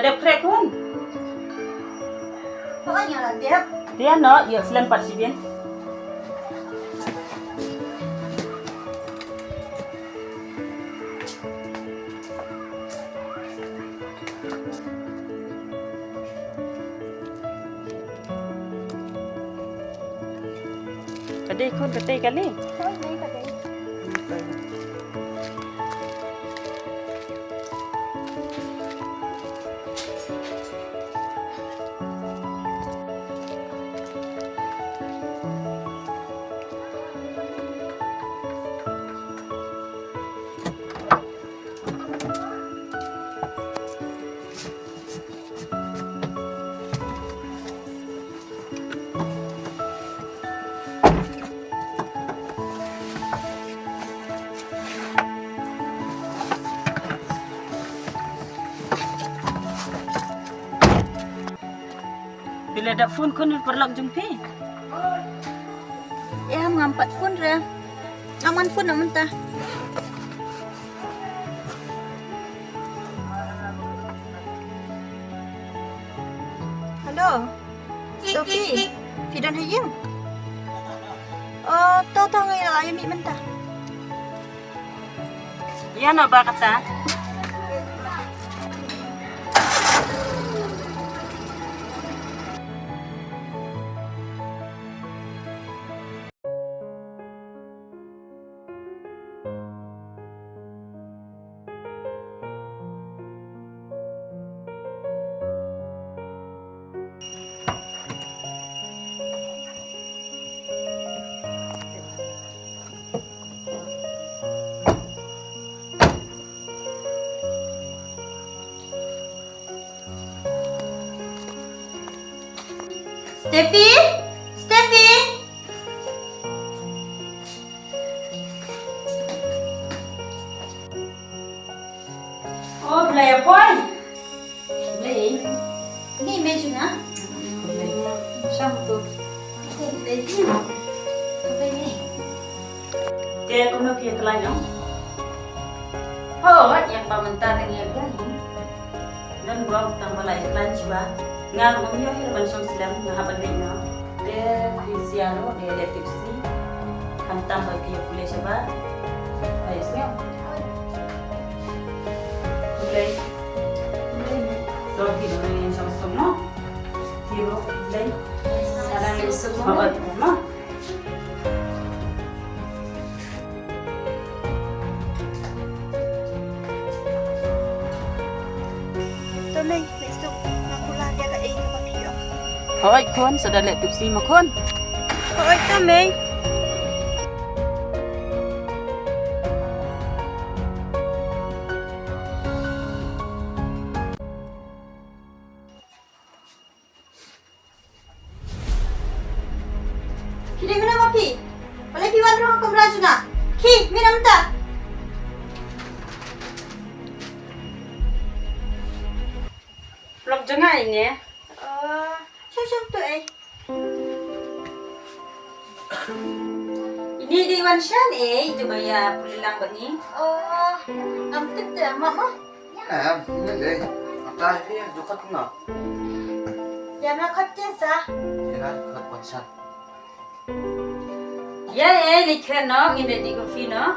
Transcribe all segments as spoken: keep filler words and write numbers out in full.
Dep khreh khun. Hooid, nga la dep. Te ïa noh, ïa slem pat shibun. Ka dei khun, ka dei kali. Hooid, dei ka dei. Phi la dep phone khun ïa u paralok jong phi? Em, ngam pat phone re. Ngam pat phone na mynta. Hello. Sophie, phi don ha ïing? Oh, to to, nga la ïa mih mynta. Ïa noh ba kata. Steffi? Steffi? Oh, Blei ïa poi. Blei. Ni mei jong nga. Blei. Sham tu. Blei. Blei. Te kumno phi ïa khlaiñ noh? Hooid, ïa ba mynta dang ïa khlaiñ. Don bor tang ba la ïa khlaiñ shuwa. Nga ruh ngam ïoh hi ban shong slem, nga hap ban leit noh. Te phi sha ruh, te leh tipsy. Khamtam ba phi ïa pule shuwa. Ai sngewbha. Pule. Pule. To phi ruh leit shong slem noh. Phi ruh pule. Sa dang leit sngewbha noh. To mei, mei suk, nga kular ïa kaei kaba phi ong. Hooid khun, sa da leh tipsy mo khun. Hooid to mei. Khie mih noh ma phi. Balei phi wan rung ha kamra jong nga? Khie mih noh mynta. Lok jong nga ine. Oh, shong shong tu eh. Ine dei wan sha ne, eh, jong nga ïa pule lang bad ngi. Oh, ngam tip te ma ma. Em, ine lei. Ata hi, jukhat nga. Ïa nga khat te sa. Ïa nga khat wan sha. Ïa, eh, leit kren noh, ngin leit dih kopi noh.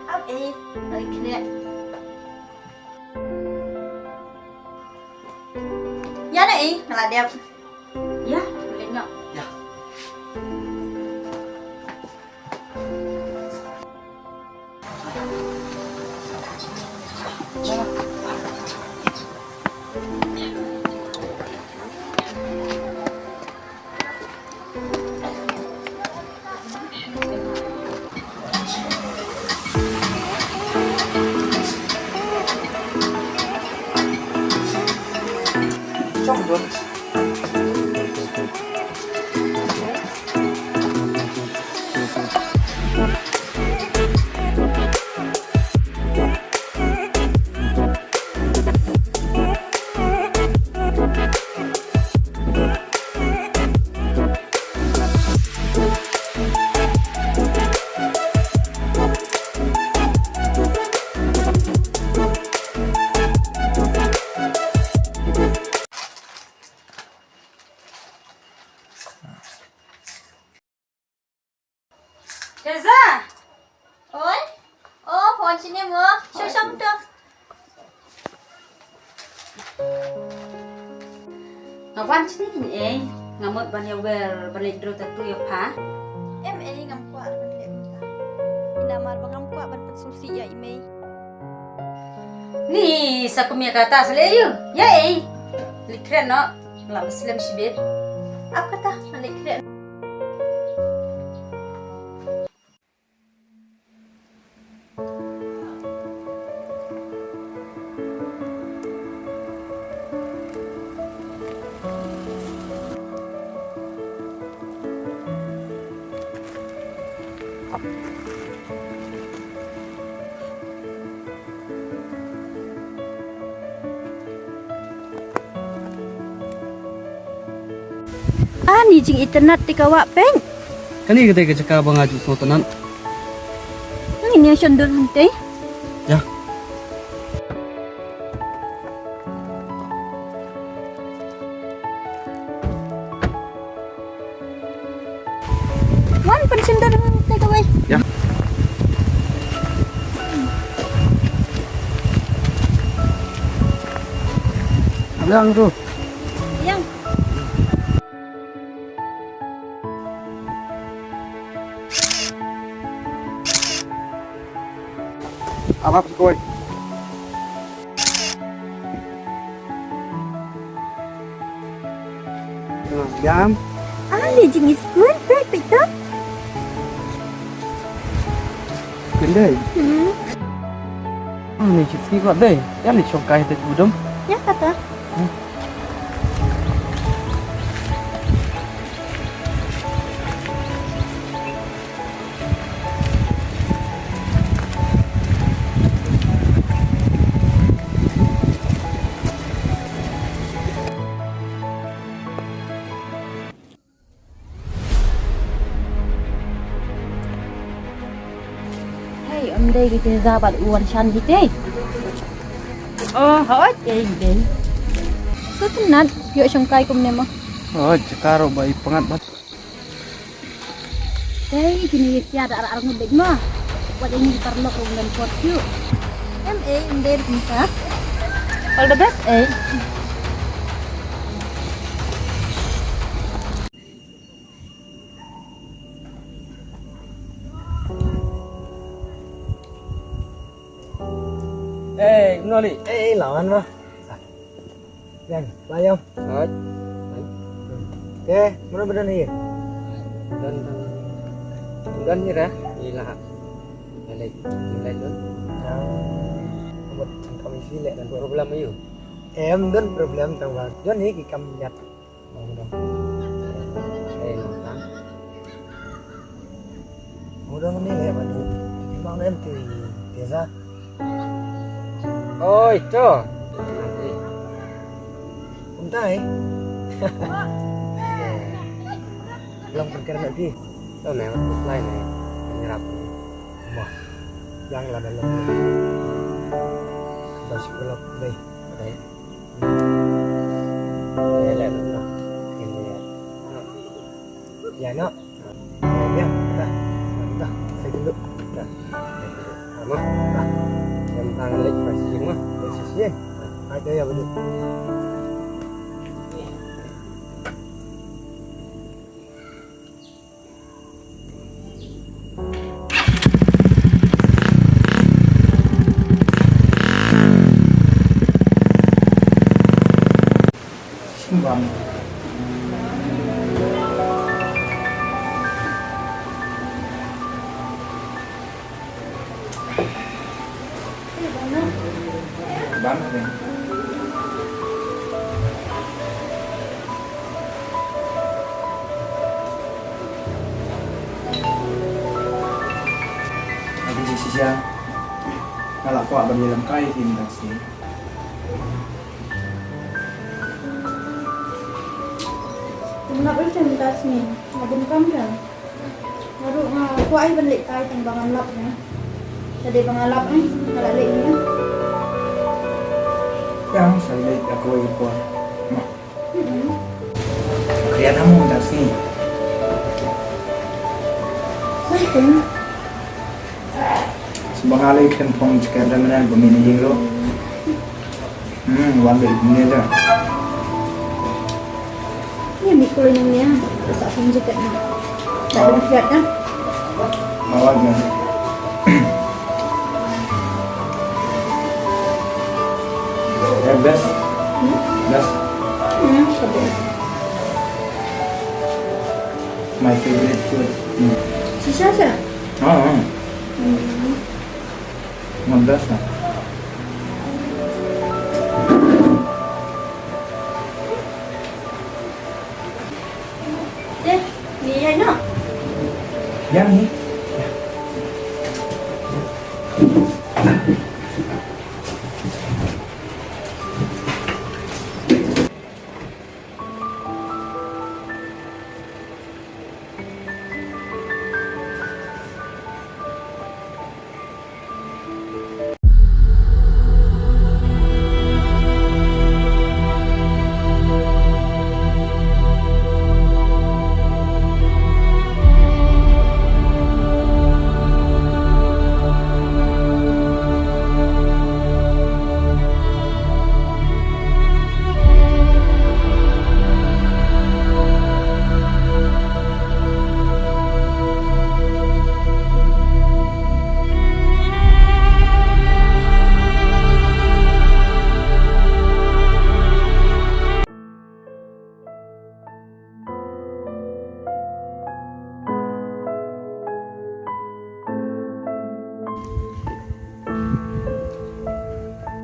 Ap, eh, leit kren. Ïa, na, eh, nga la dep. Ïa, leit noh. Ïa. Chong don. Teza! Oi? Oh, phone shini mo. Shong shong to. Nga wan shini kine ei. Nga mut ban ïa wer ban leit draw tattoo ïa pha. Em ei, ngam kwah ban leh kumta. Ina mar ba ngam kwah ban pynsngewsih ïa i mei. Ni sa kum ïa kata sa leh ïa u. Ïa ei. Leit kren noh. Lah ba slem shibit. Ap kata, leit kren. Ani jingitynnat te ka wah peng. Kane ka dei ka jaka ba nga ju sngewtynnat. Ngin ïa shon dur hangtei. Ya. Wan pynshim dur hangtei kawei. Ya. Yang tu. Yang. Ap ap kawei. Jam. Ah, ni jingis pun, pek pek tu. Kendai. Hmm. Ah, ni kitski kau dei. Ya ni shongkai te kudum. Ya kata. Hmm. Hei, ym dei ki te za bad u wan shan ki te. Oh, hoi, ei, ei. Sngewtynnat, ïoh shongkai kumne mo. Oh, jaka ruh ba i pyngngad bad. Tei, kine ki sia da ar ar ngut beit mo. Wat ïa ngi paralok ruh ngam pot ïu. Em ei, em dei kumta. All the best, ei. Ei, Noli. Ei, lawan mo. Yang, layam. Hoi. Te, mano ba don hi? Don, don. Don hi ra? Ila. Ila, ila don. Yang, amot sangkam isi leh. Don problem ayu? Em, don problem tang ba. Don hi ki kam ïat. Mong dong. Eh, mong dong. Mong dong ni eh, mani. Mong nem tu, biasa. Oi, to. Nanti. Untai. Long pengker nanti. To, memang supply ni. Penyerap. Wah. Yang lah dalam. Bas pelok deh. Deh. Ïa leh noh. Ïa noh. Ïa noh. Ïa, dah. Dah. Saya dulu. Dah. Mah. Dah. Yang tangan lagi masih jing mah. Masih jing. Ada ya betul. Bam, bam. Nga kynjah shisha. Nga la kwah ban ïalam kai ïa phi mynta ka sngi. Nga la kwah ban ïalam kai ïa phi mynta ka sngi. Nga bun kam ka. Nga ruh nga kwah ai ban leh kai tang ba ngan lap ne. Ka dei ba nga lap ne, nga la leh ne. Yang sa leh da kawei ka por. Ma. Mm-mm. Kriat ha mo da sngi. Something. Alai kan phong jacket da mana ba mini yelo. Hmm, wan ba mini da. Ni mi koi nang ya. Sa phong jacket na. Tak ada fiat kan? Mawar kan. Ya, best. Hmm? Best. Hmm, sedap. My favorite food. Hmm. Shisha sha? Ah, ah. Hmm. Mabdas lah. Deh, ni ya no. Yang ni.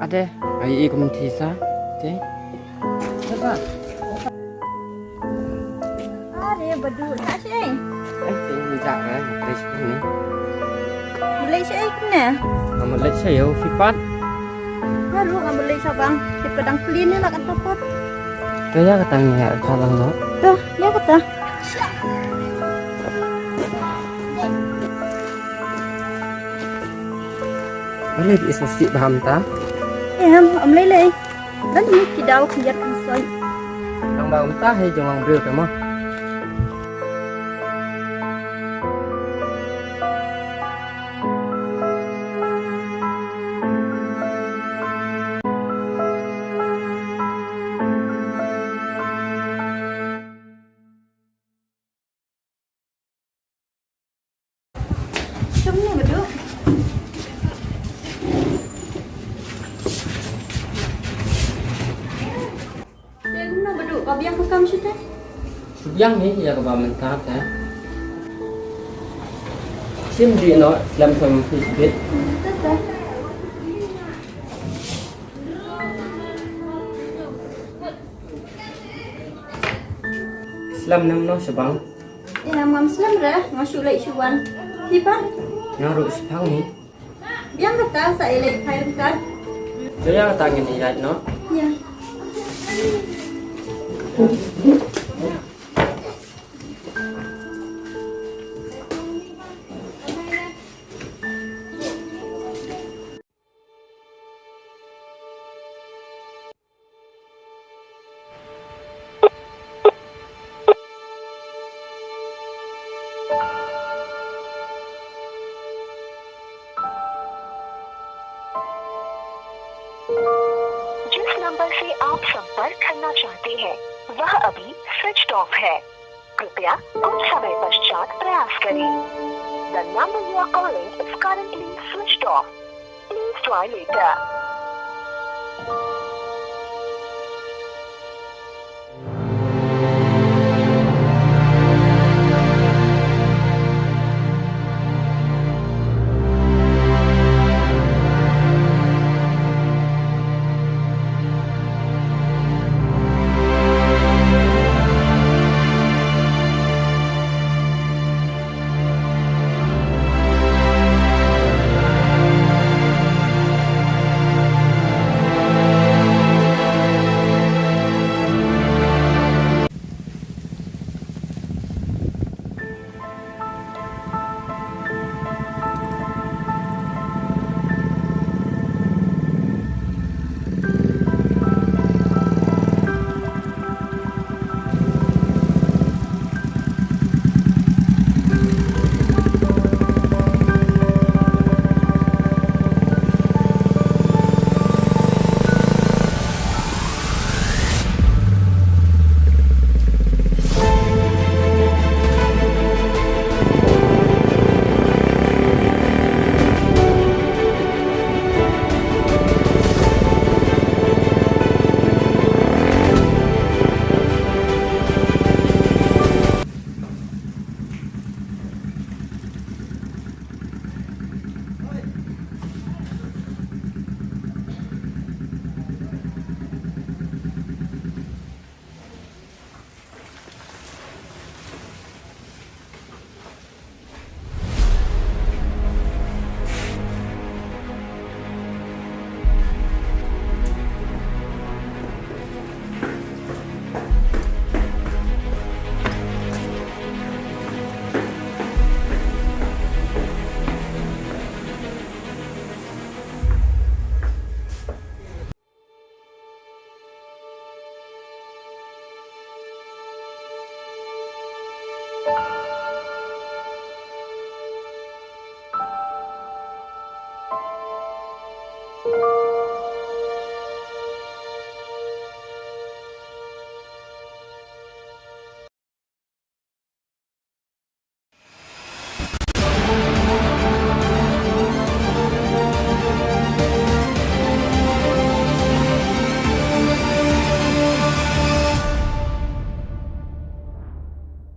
Ade, ai i kum thi sa. Te. Sa. Are, Badu, sa shi. Eh, te ni jak eh, te shi ni. Beli shi kena. Kamu lek shi yo, fipat. Baru kamu lek sa bang. Kita dang clean ni lah kan topot. Kaya kata ni ya, kalang lo. Tuh, ya kata. Balei phi ïa sngewsih bha mynta? Em, ym lei lei. Don hi ki daw khyndiat khynsoit. Tang ba mynta hi jong lang briew te mo. Kumno Badu? Te kumno Badu, ka biang ka kam shite? Shu biang hi ïa kaba mynta te. Shim dih noh, slem slem phi bit. Te te. Slem nang noh shabang. Ïa, ngam slem re, nga shu leit shu wan. Phi pat? Nga ruh shiphang ni. Biang kata sa ïa leit phai ryngkat. Te ïa kata ngin ïaid noh. Ïa. जिस नंबर से आप संपर्क करना चाहते हैं, वह अभी स्विच्ड ऑफ है। कृपया कुछ समय पश्चात प्रयास करें। The number you are calling is currently switched off. Please try later.